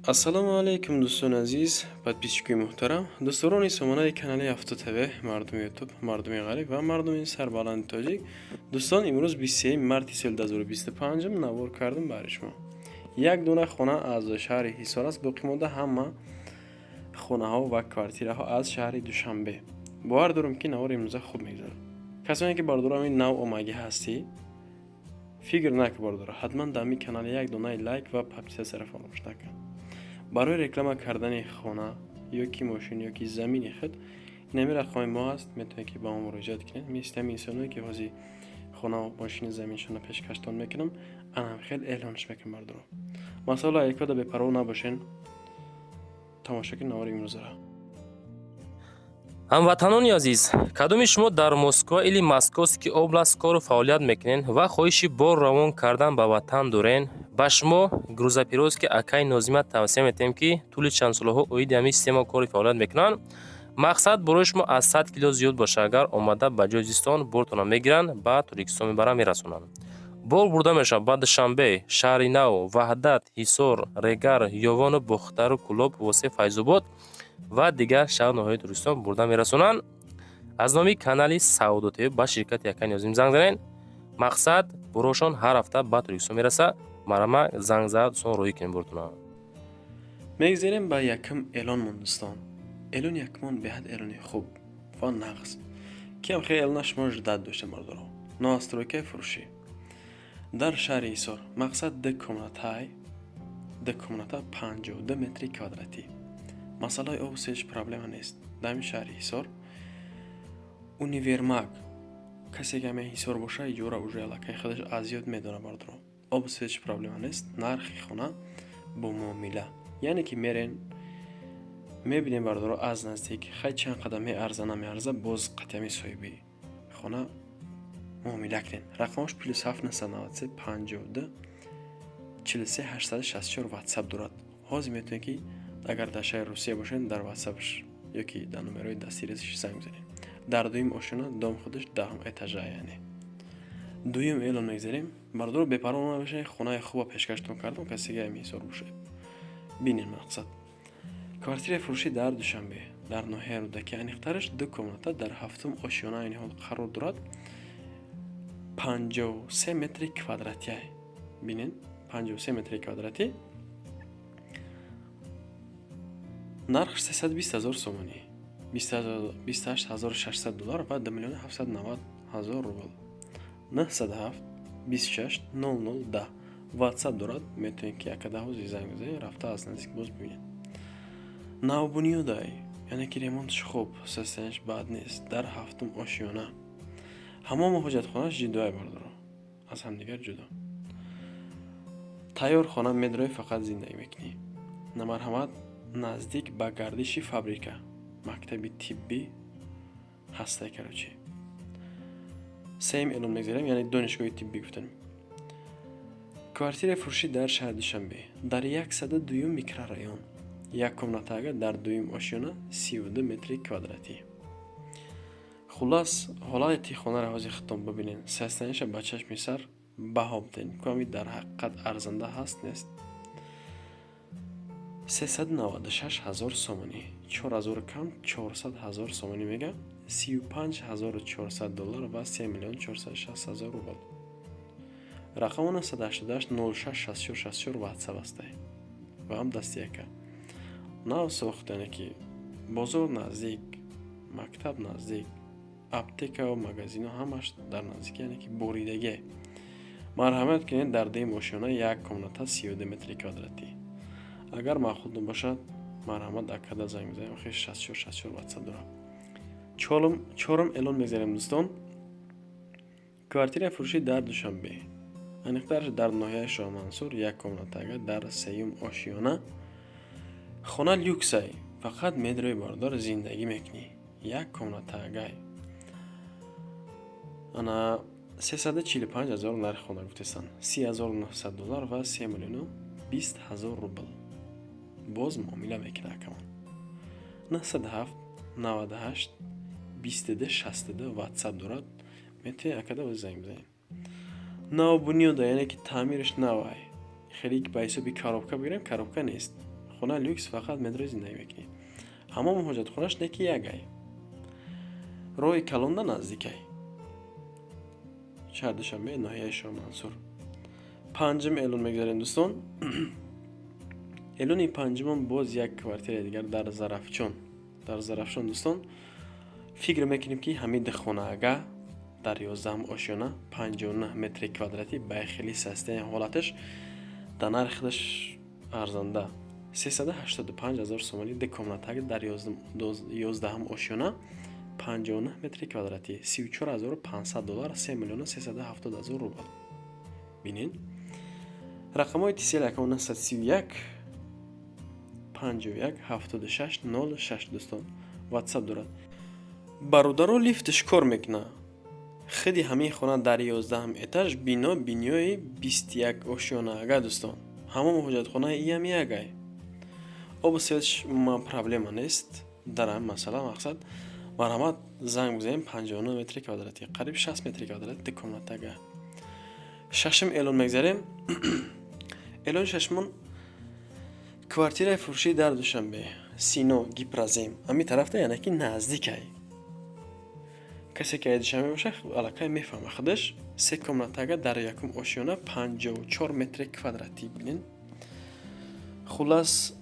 Ассалому алайкум, дӯстони азиз, подписчикои муҳтарам, дӯстдорони сомонаи канали Авто ТВ, мардуми Ютуб, мардуми ғариб ва мардуми сарбаланди тоҷик. Дӯстон, имрӯз 23 марти соли 2025 навор кардам барои шумо. Як дона хона аз шаҳри Ҳисор аст, боқӣ монда ҳама хонаҳо ва квартираҳо аз шаҳри Душанбе. Бовар дорам, ки навори имрӯза хуб мегузарад. Касоне ки, бародароми, нав омагӣ ҳастӣ, фикр накун, бародаро, ҳатман дар ҳамин канал як донаи лайк ва подписаться фаромӯш накун. Барои реклама кардани хона ё ки мошин ё ки замини худ инами рақами мо ҳаст, метавонед, ки ба мо муроҷиат кунед. Мисли ҳамин инсоное, ки ҳозир хона, мошини, заминшонро пешкаштон мекунам, анам хел эълонш мекунам. Бародаро, масъала якода бепарво набошен, тамошо кунед навори имрӯзаро. Ҳамватанони азиз, кадоми шумо дар Москва или Московский область кору фаъолият мекунед ва хоҳиши бор равон кардан ба ватан дорен, ба шумо грузоперевозки акаи Нозима тавсия метиҳем, ки тӯли чанд солаҳо оиди ҳамин система кори фаъолият мекунанд. Мақсад, борои шумо аз 100 кило зиёд боша, агар омада ба ҷои зистон бортона мегиранд, ба Тоҷикистон мебаранд, мерасонанд. Бор бурда мешавад ба Душанбе, Шаҳри Нав, Ваҳдат, Ҳисор, Регар, Ёвону Бохтару Кӯлоб, Восеъ, Файзобод ва дигар шаҳру ноҳияи Тоҷикистон бурда мерасонанд. Аз номи канали Савдо ТВ ба ширкати акаи Нозим занг занед. Мақсад, борошон ҳар ҳафта ба Тоҷикистон мерасад. Марама занг зада, дӯстон, роҳӣ кунем бортона. Мегзарем ба якум эълонмон, дӯстон. Эълони якумон беҳад эълони хуб ва нағз, киам хеле эълона шумо ждать доштем, бародаро. Новостройкаи фурӯшӣ дар шаҳри Ҳисор, мақсад, ду комнатай, ду комната, 52 метри квадратӣ. Масъалаи обу свет проблема нест. Дар ҳамин шаҳри Ҳисор, универмаг, касе ки ҳамин Ҳисор боша, иҷора уже аллакай худаш аз ёд медонад, бародаро. Обу свет проблема нест. Нархи хона бо муомила, яъне ки мерен, мебинем, бародаро, аз наздик, хай, чанд қадам меарза, намеарза, боз қатъиями соҳиби хона муомила кунед. Рақамаш +7 993 52 43 864, Ватсап дорад. Ҳозир метавонед, ки агар дар шаҳри Русия бошед, дар ватсапш ё ки дар номерои дастирасиш занг бизанед. Дар дуюм ошёна, дом худаш даҳум этажа. Яъне дуюм эълон мегзарем, бародаро, бепарво набошед. Хонаи хуба пешкаштон кардам. Касе ки ҳами Ҳисор бошед, бинед. Мақсад, квартираи фурӯшӣ дар Душанбе, дар ноҳияи Рӯдакӣ, аниқтараш ду комната, дар ҳафтум ошёна айни ҳол қарор дорад, 53 метри квадратия. Бинед, 53 метри квадратӣ, нархш 320 000 сомонӣ, 28 600 доллар ва 2 790 000 рубл. 907 26 00 10 ватсап дорад. Метавонед, ки акада ҳозир занг бизанед, рафта аз наздик боз бибинед. Навбунёдай, яъне ки ремонтш хуб, состоянияш бад нест. Дар ҳафтум ошёна, ҳамому ҳоҷатхонааш ҷудоя, бародаро, аз ҳамдигар ҷудо. Тайёр хона, медрои, фақат зиндагӣ мекунӣ. Намарҳамат, наздик ба гардиши фабрика, мактаби тиббӣ ҳастай. Короче, сеюм эълон мегзарем, яъне донишгоҳи тиббӣ гуфтанем. Квартираи фурӯшӣ дар шаҳри Душанбе, дар 102-юм микрорайон, як комнатага, дар дуюм ошёна, 32 метри квадратӣ. Хуллас, ҳолати хонаро ҳозир худтон бибинед, состоянияша ба чашми сар баҳо бидиҳед, ками дар ҳақиқат арзанда ҳаст, нест. 396 000 сомонӣ, 4000 кам, 400 000 сомонӣ мега, 35 400 доллар ва 3 460 000 рубл. Рақами 988 06 64 64 ватсап ҳастай ва ҳам дасти яка. Нав сохт, яъне ки бозор наздик, мактаб наздик, аптекаву магазино ҳамаш дар наздик, яъне ки боридагӣ. Марҳамат кунед, дар дуюм ошёна, як комната, 32 метри квадратӣ. Агар маъқултон бошад, марҳамат, акада занг бизанед. Охир 64 64 ватсап дорад. Чорум эълон мегзарем, дӯстон. Квартираи фурӯшӣ дар Душанбе, аниқтараш дар ноҳияи Шоҳмансур, як комнатага, дар сеюм ошёна. Хона люксай, фақат медрои, бародар, зиндагӣ мекунӣ. Як комнатагай, ана, 345 000 нархи хона гуфтестанд, 30 900 доллар ва 3 020 000 рубл. Боз муомила мекунад акамон. 907 98 22 62 ватсап дорад, метавонед акада боз занг бизанед. Навбунёда, яъне ки таъмираш навай. Хеле ба ҳисоби коробка бигирем, коробка нест. Хона люкс, фақат медрои зиндагӣ мекунӣ. Ҳамом, ҳоҷатхонаш неки ягай. Роҳи калонда наздикай. Шаҳр Душанбе, ноҳияи Шоҳмансур. Панҷум эълон мегузарем, дӯстон. Эълони панҷумон боз як квартираи дигар дар Зарафшон. Дар Зарафшон, дӯстон, фикр мекунем, ки ҳамин хонага дар 11-ум ошёна, 59 метри квадратӣ, ба хеле состояние, ҳолаташ дар нархи худаш арзанда, 385 ҳазор сомонӣ. Ду комнатага дар 11-ум ошёна, 59 метри квадратӣ, 34 500 доллар, 3 миллиону 370 ҳазор рубл. Бинед, рақамҳои Тисел 931 51 76 06, дӯстон, Ватсап дорад, бародаро. Лифтш кор мекунад. Хиди ҳамин хона дар 11-ум этаж, бино бинои 21 ошёна. Ага, дӯстон, ҳамон ҳоҷатхонаи иам ягай. Обу светш умуман проблема нест дар ҳамин масъала. Мақсад, марҳамат, занг бизанем. 59 метри квадратӣ, қариб 60 метри квадрат, ду комнатага. Шашум эълон мегзарем. Эълони шашумон квартираи фурӯшӣ дар Душанбе, Сино, Гипрозем ҳамин тарафта, яъне ки наздикай. Касе ки Душанбе боша, аллакай мефаҳма худаш. Се комнатага дар якум ошёна, 54 метри квадратӣ. Бинед, хуллас,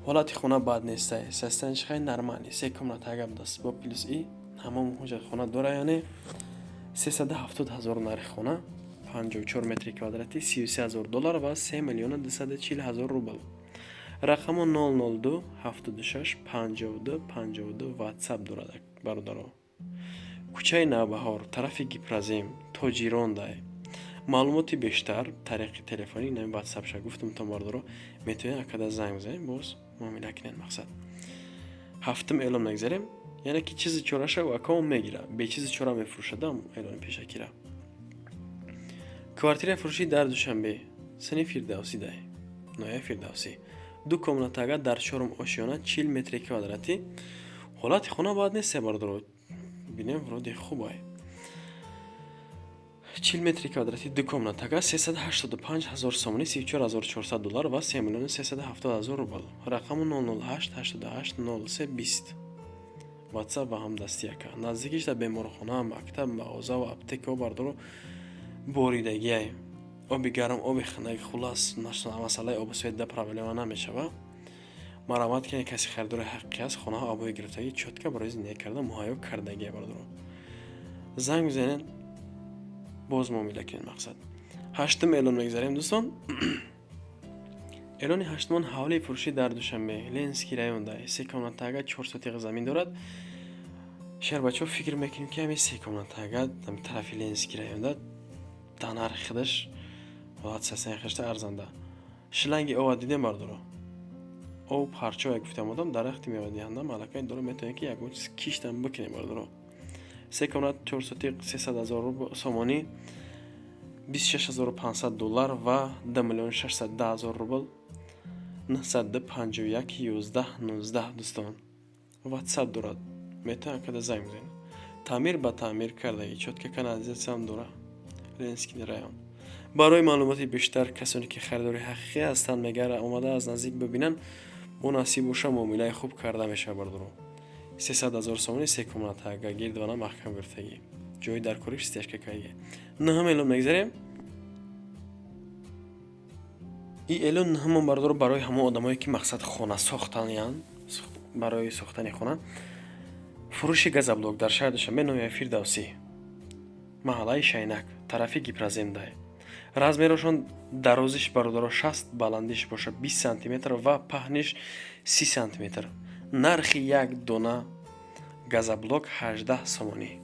ҳолати хона бад нестай, состояние хеле нормальный. Се комнатага будааст, бо плюс и ҳамон ҳоҷатхона дора. Яъне 370 ҳазор нархи хона, 54 метри квадратӣ, 33 ҳазор доллар ва 3 миллиону 240 ҳазор рубл. Рақамо 002 76 52 52, Ватсап дорад, бародаро. Кӯчаи Навбаҳор, тарафи Гипрозем, тоҷирондай. Маълумоти бештар тариқи телефонӣ, нами Ватсапша гуфтам то, бародаро, метавонед акада занг бизанед, боз муомила кунед. Мақсад, ҳафтум эълон мегзарем. Яъне ки чизи чораша акаон мегира, бечизи чора мефурӯшадам. Эълони пешакира: квартираи фурӯшӣ дар Душанбе, сини Фирдавсӣ, дай ноҳияи Фирдавсӣ, ду комнатага дар чорум ошёна, 40 метри квадратӣ. Ҳолати хона бад нест, бародаро, бинем, вроде хубай. 40 метри квадратӣ, ду комнатага, 385 ҳазор сомонӣ, 34 400 доллар ва 3 миллиону 370 ҳазор рубл. Рақаму 008 88 03 20, Ватсап ва ҳамдастӣ яка. Наздикиш дар беморхона, мактаб, мағозаву аптекао, бародаро, боридагиай. Оби гарм, оби хунак, хуллас, масъалаи обу свет да проблема намешава. Марҳамат кунед, касе харидори ҳақиқӣ аст, хонаҳо обои гирифтагӣ, чётко барои зиндагӣ кардан муҳайё кардагия, бародаро, занг бизанед, боз муомила кунед. Мақсад, ҳаштум эълон мегзарем, дӯстон. Эълони ҳаштумон ҳавлии фурӯшӣ дар Душанбе, Ленинский районда, се комнатага, 4 сотиқ замин дорад. Шербачаҳо, фикр мекунем, ки ҳамин се комнатага тарафи Ленинский районда дар нархи худаш, ҳолат сасани хишта арзанда. Шланги ова дидем, бардоро, об парчо як гуфтам одам, дарахти мевадиҳанда малакаи дора, метавонем ки ягон чиз киштам бикунем, бардоро. Се комнат, 4 сотиқ, 300 ҳазор сомонӣ, 26 500 доллар ва 2 миллиону 610 ҳазор рубл. 951 11 19, дӯстон, Ватсап дорад, метавон када занг бизанед. Таъмир ба таъмир кардаги, чётко канализатсиям дора. Ленинский район. Барои маълумоти бештар, касоне ки харидори ҳақиқӣ ҳастанд, мегара омада аз наздик бибинанд, бо насиб боша, муомилаи хуб карда мешавад, бардоро. 300 ҳазор сомонӣ, се комнатага, гирдвана маҳкам гирифтагӣ, ҷои дар кориш стяжка кардагӣ. Нӯҳум эълон мегзарем. И эълон нӯҳумон, бардоро, барои ҳамон одамое ки мақсад хона сохтаниянд, барои сохтани хона. Фурӯши газоблок дар шаҳри Душанбе, ноҳияи Фирдавсӣ, маҳаллаи Шайнак, тарафи Гипроземдай. Размерошон дарозиш, бародаро, 60, баландиш боша 20 сантиметр ва паҳниш 30 сантиметр. Нархи як дона газоблок 18 сомонӣ.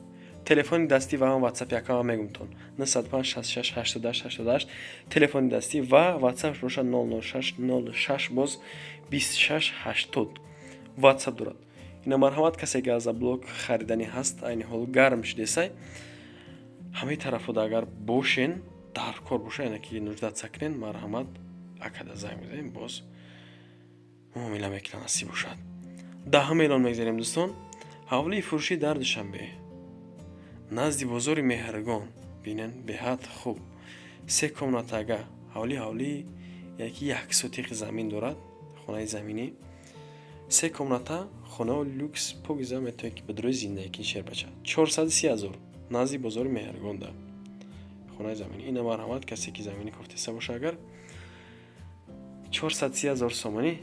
Телефони дастӣ ва ҳам Ватсап якама мегумтон: 905 66 88 88 телефони дастӣ ва Ватсапш боша 006 06 боз 26 80, Ватсап дорад. Ина, марҳамат, касе газоблок хариданӣ ҳаст, айни ҳол гарм шудесай ҳамаи тарафода, агар бошен, дар кор боша, яъне ки нуждаться кунен, марҳамат, акада занг бизанем, боз муомила мекунам, насиб бошад. Даҳум эълон мегзарем, дӯстон. Ҳавлии фурӯшӣ дар Душанбе, назди бозори Меҳргон. Бинен, беҳад хуб, се комнатага ҳавли, ҳавлии Яъне ки як сотих замин дорад, хонаи заминӣ, се комната, хонао люкс, покиза, метавонед, ки ба дурӯи зиндагӣ кунед, шербача. 430 000, назди бозори Меҳргонда хонаи заминӣ. Ина, марҳамат, касе ки заминӣ кофтеста боша агар, 430 000 сомонӣ,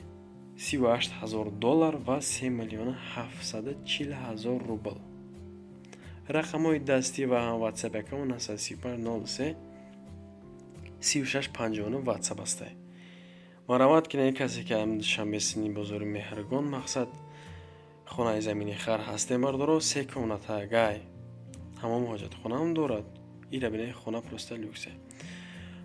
38 000 доллар ва 3 740 000 рубл. Рақамҳои дастӣ ва ҳам ватсап акамо 935 03 36 59 ватсап ҳастай. Марҳамат кинед, касе ки Душанбе, сини бозори Меҳргон, мақсад, хонаи замини хар ҳастем, бардоро, се комната гай, ҳамом, ҳоҷатхонаам дорад. Ира бинед, хона просто люксе.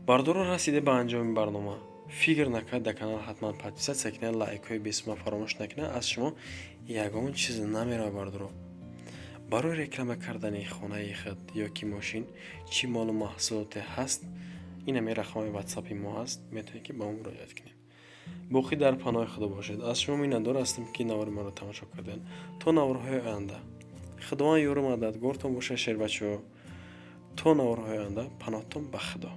Бардоро, расиде ба анҷоми барнома. Фикр накард, дар канал ҳатман подписаться кунед, лайкҳои бесума фаромӯш накунед, аз шумо ягон чиз намерава. Бардоро, барои реклама кардани хонаи худ ё ки мошин, чӣ молу маҳсулоте ҳаст, инаме рақамҳои ватсапи мо ҳаст, метавонед, ки ба мо муроҷиат кунед. Боқӣ дар паноҳи Худо бошед. Аз шумо миннатдор ҳастем, ки навори маро тамошо кардед. То наворҳои оянда Худованд ёру мададгортон бошад, шербачаҳо. То наворҳои оянда паноҳтон ба Худо.